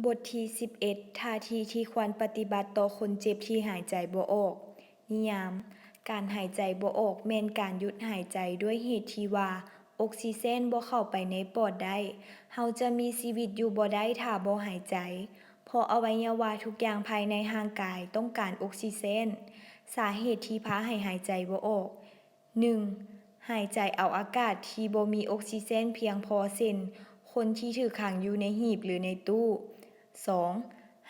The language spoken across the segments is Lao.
ບົດທີສິບເອັດ ທ່າທີທີ່ຄວນປະຕິບັດຕໍ່ຄົນເຈັບທີ່ຫາຍໃຈບໍ່ອອກ. ນິຍາມ, ການຫາຍໃຈບໍ່ອອກແມ່ນການຢຸດຫາຍໃຈດ້ວຍເຫດທີ່ວ່າອົກຊີເຈນບໍ່ເຂົ້າໄປໃນປອດໄດ້. ເຮົາຈະມີຊີວິດຢູ່ບໍ່ໄດ້ຖ້າບໍ່ຫາຍໃຈ, ເພາະອະໄວຍະວະທຸກຢ່າງພາຍໃນຮ່າງກາຍຕ້ອງການອົກຊີເຈນ. ສາເຫດທີ່ພາໃຫ້ຫາຍໃຈບໍ່ອອກ. ໜຶ່ງ, ຫາຍໃຈເອົາອາກາດທີ່ບໍ່ມີອົກຊີເຈນພຽງພໍ ເຊັ່ນ ຄົນທີ່ຖືກຂັງຢູ່ໃນຫີບ ຫຼື ໃນຕູ້. ສອງ,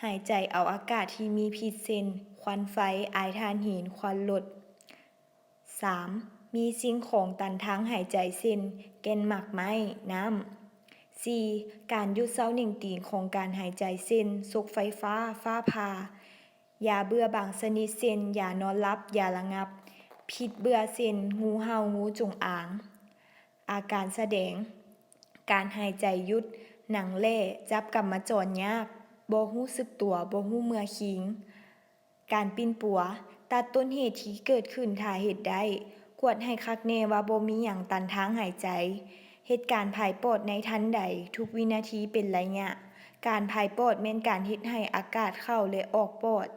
ຫາຍໃຈເອົາອາກາດທີ່ມີພິດ ເຊັ່ນ ຄວັນໄຟ, ອາຍຖ່ານຫີນ, ຄວັນລົດ. ສາມ, ມີສິ່ງຂອງຕັນທາງຫາຍໃຈ ເຊັ່ນ ແກ່ນໝາກໄມ້, ນ້ຳ. ສີ່, ການຢຸດເຊົາເໜັງຕີງຂອງການຫາຍໃຈ ເຊັ່ນ ສົກໄຟຟ້າ, ຟ້າຜ່າ. ຢາເບື່ອບາງຊະນິດ ເຊັ່ນ ຢານອນຫຼັບ, ຢາລະງັບ, ພິດເບື່ອ ເຊັ່ນ ງູເຫົ່າ, ງູຈົງອາງ. ອາການສະແດງ, ການຫາຍໃຈຢຸດ, ໜັງແຫຼ້, ຈັບກຳມະຈອນຍາກ, ບໍ່ຮູ້ສຶກຕົວ, ບໍ່ຮູ້ເມື່ອຄີງ. ການປິ່ນປົວ, ຕັດຕົ້ນເຫດທີ່ເກີດຂຶ້ນຖ້າເຮັດໄດ້, ກວດໃຫ້ຄັກແນ່ວ່າບໍ່ມີຫຍັງຕັນທາງຫາຍໃຈ. ເຮັດການຜາຍປອດໃນທັນໃດ, ທຸກວິນາທີເປັນໄລຍະ. ການຜາຍປອດແມ່ນການເຮັດໃຫ້ອາກາດເຂົ້າ ແລະ ອອກປອດ.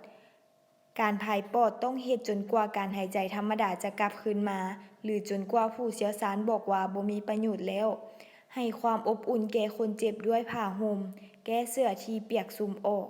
ການຜາຍປອດຕ້ອງເຮັດຈົນກວ່າການຫາຍໃຈທຳມະດາຈະກັບຄືນມາ ຫຼື ຈົນກວ່າຜູ້ຊ່ຽວຊານບອກວ່າບໍ່ມີປະໂຫຍດແລ້ວ. ໃຫ້ຄວາມອົບອຸ່ນແກ່ຄົນເຈັບດ້ວຍຜ້າຫົ່ມ, ແກ້ເສື້ອທີ່ປຽກຊຸ່ມອອກ.